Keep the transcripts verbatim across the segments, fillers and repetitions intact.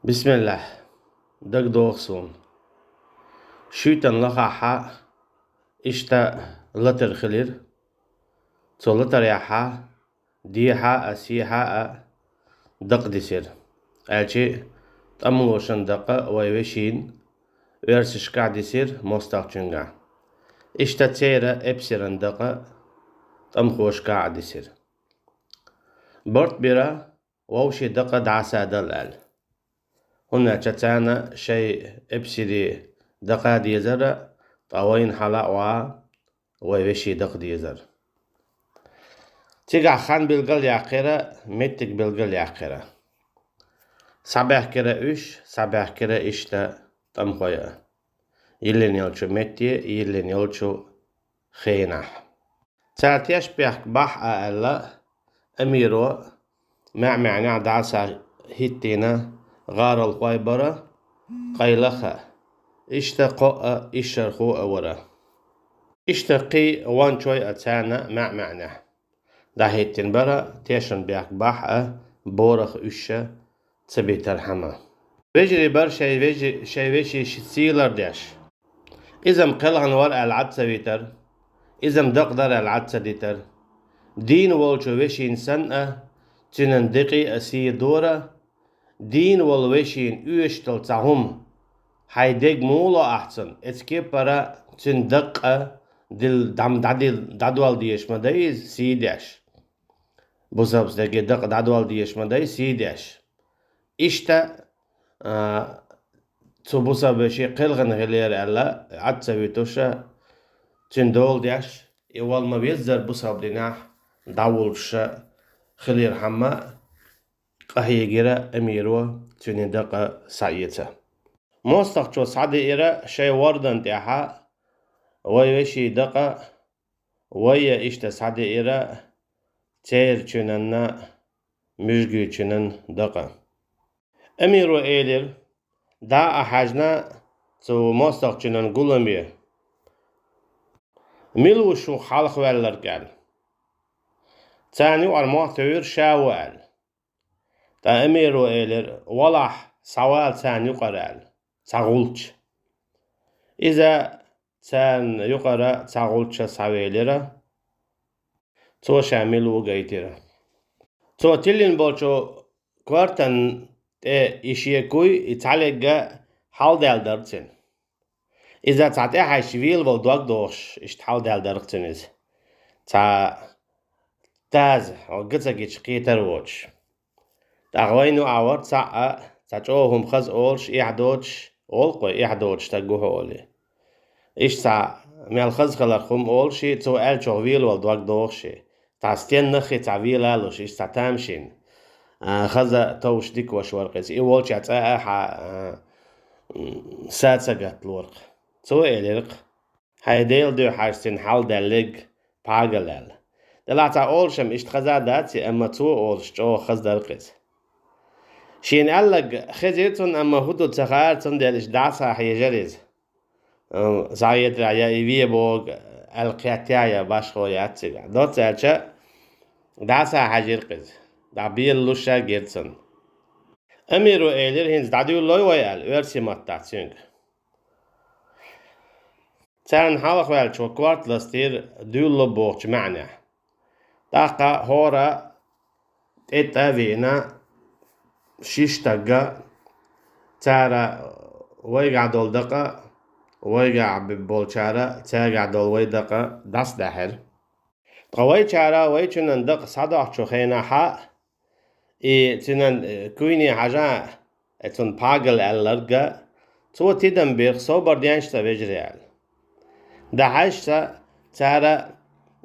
Бисмиллахь. Дагадоху суна. Шуьйтан лахахь иштта латар хилира. Цу латарехь дехьа а, сехьа а дакъа дисира. Аьлчи тӀамлошан дакъа вай вешин оьрсашкахь дисира мостагӀчуьнгахь. Иштта церан эпсаран дакъа тӀамхошкахь а дисира. Барт бира вовшийн дакъа дӀасадала аьлла. ХӀунда аьлча царна шайн эпсарийн дакъа дезара, ткъа вайна хьала а вай вешин дакъа дезара. Цигахь хан билгал яьккхира, меттиг билгал яьккхира. Схьабаьхкира уьш, схьабаьхкира иштта тӀамхой а. Йиллина йолчу метте, йиллина йолчу хенахь. Цара тешнабехк бахь а аьлла, Амиро маьӀ-маьӀнехь дӀаса хӀиттийна гӀаролхой бара, къайлаха, иштта кхоъ а ишшархо а вара. Иштта кхин ванчой а царна маьӀ-маьӀнехь дӀахӀиттина бара, тешнабехк бахь а, борах уьш а ца битархьама. Вежарий бара шайн вежи-, шайн вешин сий лардеш. Иза-м кхелхина вара аьлла Ӏад ца витар, иза-м дакъа дара аьлла Ӏад ца дитар. Дийна волчу вешин санна, цуьнан декъий а сий дора, дийна волу вешин оьшуш долу цхьа хӀума, хьайн дег муха ло ахь цунна, эцу кепара цуьнан дакъа дил-, дам-, дӀадил-, дӀадол дезаш ма дай иза сий деш. Бусалбас дерриге дакъа дӀадол дезаш ма дай сий деш. Иштта, а, цу бусалба вешин кхелхина хилира аьлла, Ӏад ца витуша, цуьнан дола деш, и вала ма веззара бусалба динехь дӀавуллуша хилирхьама, къахьегира Амиро цуьнан дакъа схьаэца. МостагӀчо схьадеара шайн вордан тӀехьа вай вешин дакъа, вай а иштта схьадеара церачуьнанна, муьжгичуьнан дакъа. Амиро элира, дӀа а хьаьжна цу мостагӀчуьнан гуламе: «Мила ву шух хьалхаваьлларг?» — аьлла. Царна юкъара мотт вуьйра ша ву аьлла. Ткъа Амиро элира: «Валахь, схьавала царна юкъара», — аьлла, цхьа гӀулч. Иза царна юкъара цхьа гӀулча схьавелира, цо ша мила ву гайтира. Цо тиллина болчу кортан тӀе и шен куй, и цхьаллиг хьалдаьлла дара цуьнан. Иза цхьа тӀехьаьжча велавала дог дохуш, иштта хьалдаьлла дара цуьнан иза. Цхьа таза, хьо га ца гича кхетар воцуш. ТӀаккха вайна а вара цхьаъ а, цхьа чӀогӀа хӀума хаза олуш, эхь доцуш, олу-кх вай, эхь доцуш стаг ву хьо олий. Иштта цхьа мел хаза хиларх хӀума олуш и, цо аьллачух велавала дог дохуш и. Цхьа стеннах а цхьа вела а луш, иштта цхьа тамашийна, а, хаза товш дика ваша вара-кх иза. И волчохь цкъа а хьа, а, м, са ца гатта лора-кх. Цо элира-кх: «Хьайн Делан дуьхьа хьажа цуьнан хьалдаьлларг пхьагал», — аьлла. Делахь цхьа олуш-м иштта хаза а дац и, амма цо олуш чӀогӀа хаза дара-кх иза. Шена аьлларг хезира цунна, амма хӀун ду ца хаьара, цундела иштта дӀасахьежира иза. Ам, схьаэцарехь я и вен боху аьлла кхетта, я башхо яц цигахь. Доцца аьлча, дӀасахьаьжира-кх иза. ДӀа белалуш а гира цунна. Амиро элира: «ХӀинца дӀадуьйлалой вай?» — аьлла, оьрсийн маттахь цуьнга. Царна хьалхаваьллачо корта ластийра дуьйлало бохучу маьӀнехь. ТӀаккха хӀора тӀе тӀа а веана, ши стаг а, цара вайгахь долу дакъа, вайгахь б-, болчара цаьргахь долу вай дакъа дӀасадаьхьира. Ткъа вайчара вайчунан дакъа схьадохьучу хенахьа, и цуьнан, э, куйне хьажа, э, цунна пхьагал аьлларга, цо тидам бира-кх, собар денаш цкъа, вежарий, аьлла. ДӀахьаьжча цара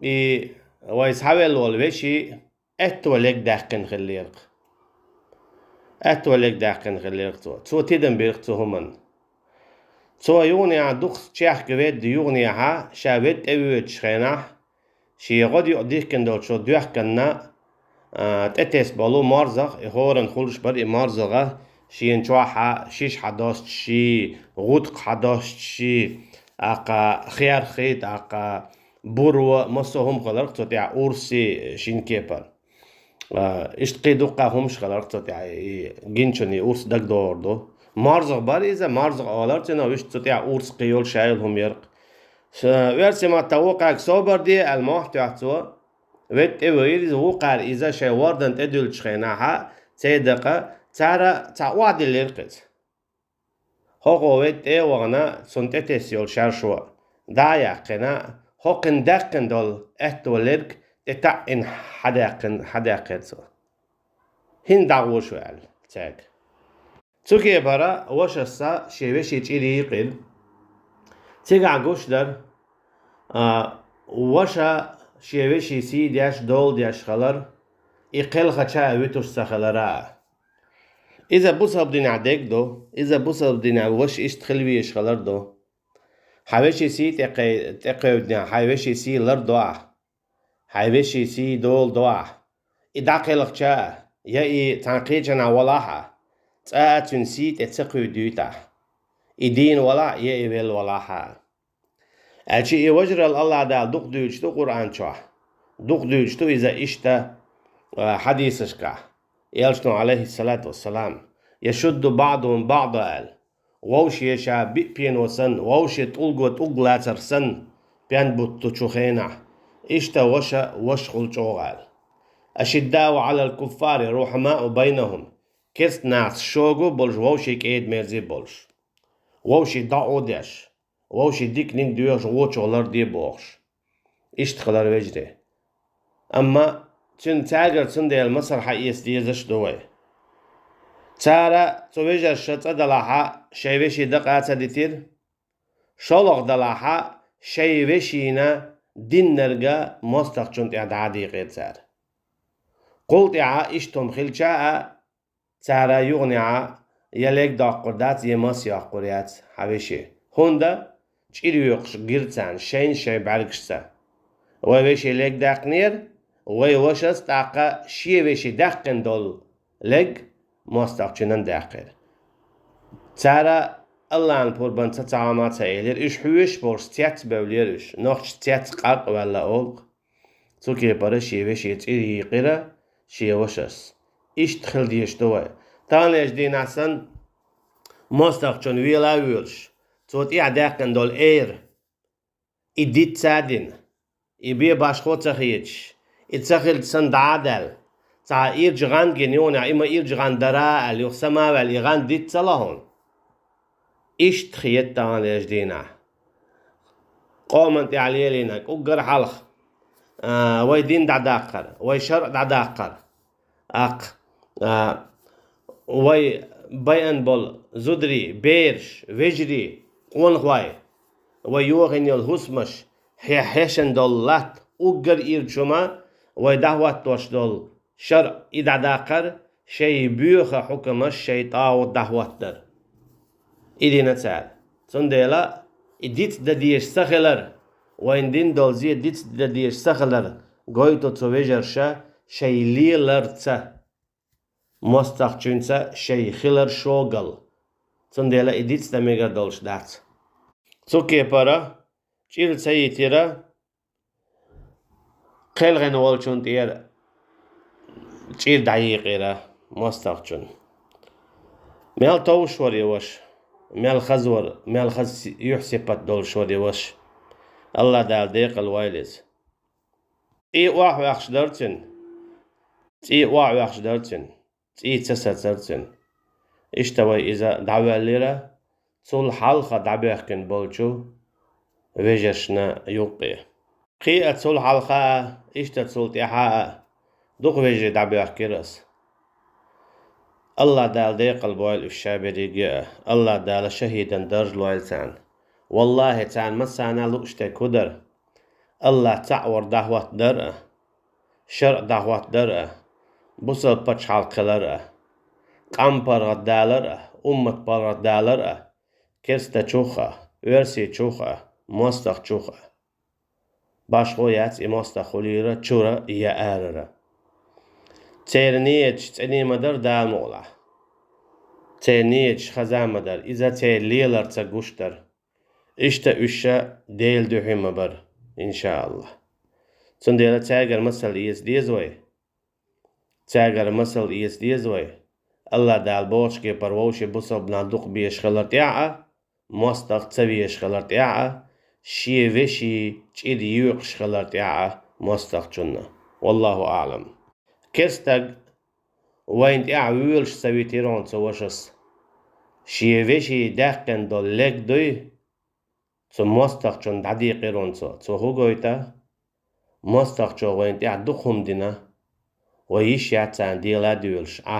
и вай схьавелла волу вешин аьтто лег даьккхина хиллера-кх. Аьтто лег даьккхина хиллера-кх цо. Цо тидам бира-кх цу хӀуманна. Цо юханехьа дукха чехка ведда юханехьа, ша ведда тӀевоьдучу хенахь, шен гӀодаюкъ дихкина долчу доьхканна, а, тӀетесна болу морзах, и хӀоранна хуьлуш бара и морзагӀа, шена чохь а шиша хьадостуш, гӀутакх хьадостуш, тӀаккха херхий, тӀаккха буро, массо а хӀума хилира-кх цу тӀехь, урси шина кепара. А, иштта кхин дуккха хӀумаш хиларх цу тӀехь, и гиначун и урс дагадогӀур ду. МорзагӀа бара иза, морзагӀа олар цунах, иштта цу тӀехь урс кхин йолу шайла хӀума ярх. Ш-, оьрсийн маттахь вукхаьрга собар де аьлла мохь тоьхна цо. Ведда тӀе веара иза, вукхара иза шайн вордан тӀе дуьллучу хенахь, цӀе дакъа, цара цхьа охьадиллира кхуза. ХӀокхо ведда тӀе а вахана, цунна тӀетесна йолу шаршо дӀа а яьккхина, хӀокхуьнан даьккхина долу аьтто лерг тӀе таӀийна хьадаьккхина, хьадаьккхира цо. ХӀинца дӀагӀо шу аьлла цаьрга. Цу кепара вашас шен вешин чӀир йийкъира. Цигахь гуш дара, а, ваша шен вешин сий деш, дола деш хилар, и кхелхача а вуьтуш ца хилара а. Иза бусалба динехь дерг ду, иза бусалба динехь ваша иштта хила везаш хилар ду. Хьан вешин сий тӀе кхе-, тӀекхевдинехь, хьайн вешин сий лардо ахь. Хьайн вешин сий дола до ахь. И дӀакхелхча а, я и цхьана кхечанхьа валахь а, цкъа а цуьнан сий тӀе ца кхуьйдуьйту ахь. И дийна валахь а, я и велла валахь а. Аьлча и важаралла АллахӀ Дала дукха дуьйцуш ду Къуръан чохь. Дукха дуьйцуш ду иза иштта, а, хьадисашкахь. Элчано, Ӏалайхиссалату вассалам, яшудду баӀдухум баӀда аьлла. Вовшеша биъ пено санна, вовше тӀулго тӀулг лацар санна, пен буттучу хенахь, иштта ваша вашахула чӀогӀа аьлла. Ашиддау Ӏалал куффари рухьамау байнахум. Керста нахаца шогу болуш, вовшийн кӀеда-мерза болуш. Вовшийн дӀа а деш, вовшийн диканиг доьхуш, вочух ларде бохуш. Иштта хилар вежарий. Амма цуьнан цаьргара цундела масал хьаэца дезаш а ду вай. Цара цу вежарша цӀа далахь а, шайн вешин дакъа а ца дитира. ШолгӀа далахь а, шайн вешина диннарг мостагӀчунна тӀехь дӀа а дийкъира цара. Кхул тӀаьхьа иштта хӀума хилча а, цара юханехьа я лег доккхур дац, я мас йоккхур яц хьан вешин. ХӀунда чӀир йоькхуш гира царна шайна шайн бӀаьргашца. Вай вешин лег даьккхинера, вай вашас тӀаккха шен вешин даьккхина долу лег мостагӀчунна даьккхира. Цара АллахӀан пурбанца цхьа хӀума а ца элира, уьш хьоьжуш болуш цец а бевллера уьш, нохчаша цец къаркъа ваьлла олу-кх. Цу кепара шен вешин чӀир йийкъира шен вашас. Иштта хила дезаш ду вай. Таханлерчу дийнахь санна, мостагӀчунна вела а воьлуш, цо тӀехь даьккхина долу эр, и диц ца дина, и бен башхо ца хеташ, и ца хилча санна дӀа а даьлла, цхьа ирча гӀан гина юханехь, и ма ирча гӀан дара аьлла, юха сама а ваьлла, и гӀан диц ца ло хьуна. Иштта хета таханлерчу дийнахь. Къоман тӀехь лелийнарг уггар хьалха, а, вай дин дӀадаккхар, вай шарӀ дӀадаккхар. ТӀаккха, а, вай байан болу зударий, бераш, вежарий, къонахой, вай йохийна йолу хӀусамаш, хье-, хьешан долу латта, уггар ирча хӀума вай дӀахӀоттош долу шарӀ и дӀадаккхар, шайн боьха хьукамаш, шайн тӀагӀут дӀахӀоттадар. И дина цара. Цундела и диц дан дезаш ца хилар, вайна дина долу зе диц дан дезаш ца хилар гойту цу вежарша шайн леларца, мостагӀчуьнца шайн хилар шогал. Цундела и диц дан мегар долуш дац. Цу кепара чӀир ца йитира, кхелхина волчунна тӀера чӀир дӀайийкъира мостагӀчунна. Мел товш вара и ваша, мел хаза вара, мел хаза си-, юьхь-сипат долуш вара и ваша. АллахӀ Дала декъал войла иза. ЦӀий охьаваьккхаш дара цуьнан. ЦӀий охьаваьккхаш дара цуьнан. ЦӀий ца сацара цуьнан. Иштта вай иза дӀавоьллира, цул хьалха дӀабоьхкина болчу вежаршна юккъе. Кхин а цул хьалха а, иштта цул тӀаьхьа а дукха вежарий дӀабоьхкира аса. АллахӀ Дала декъал бойла уьш ша берриге а, АллахӀ Дала шахӀидан дарж лойла царна. ВаллахӀи, царна массарна а лууш дерг хӀун дара? АллахӀ цхьаъ вар дӀахӀоттадар а, шарӀ дӀахӀоттадар а, бусалба пачхьалкх хилар а, къам паргӀатдалар а, уммат паргӀатдалар а, керстачух а, оьрсичух а, мостагӀчух а. Башхо яц и мостагӀ хуьлийра чуьра я арара. Церан нияташ цӀена ма дара Дала мукъалахь. Церан нияташ хаза ма дара, иза церан леларца гуш дара. Иштта уьш ша Делан дуьхьа ма бара, иншааллахӀ. Цундела цаьргара масал эца деза вай. Цаьргара масал эца деза вай. Аллах Дала бохучу кепара вовшийн бусалба нах дукха безаш хилар тӀехь а, мостагӀа ца везаш хилар тӀехь а, шен вешин чӀир йоькъуш хилар тӀехь а мостагӀчунна. Валлаху аӀлам. Кхин стаг вайна тӀехь воьлуш ца витира хьуна цу вашас. Шен вешин даьккхина долу лерг дуй, цу мостагӀчунна дӀадийкъира хьуна цо. Цо хӀун гойту? МостагӀчо вайна тӀехь дукха хӀума дина. Вай йиш яц царна дела а доьлуш, Ӏа.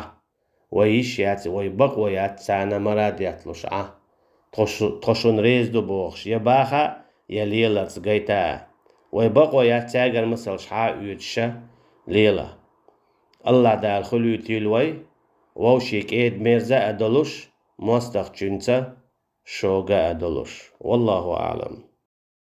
Вай йиш яц, вай бакъо яц царна мара а детталуш, Ӏа. Тхо шу-, тхо шуна реза ду бохуш, я баха, я леларца гайта а. Вай бакъо яц цаьргара масалш хьа а оьцуш а лела. Аллах Дала хуьлуьйтийла вай, вовшийн кӀеда-мерза а долуш, мостагӀчуьнца шога а долуш. Валлаху аӀлам.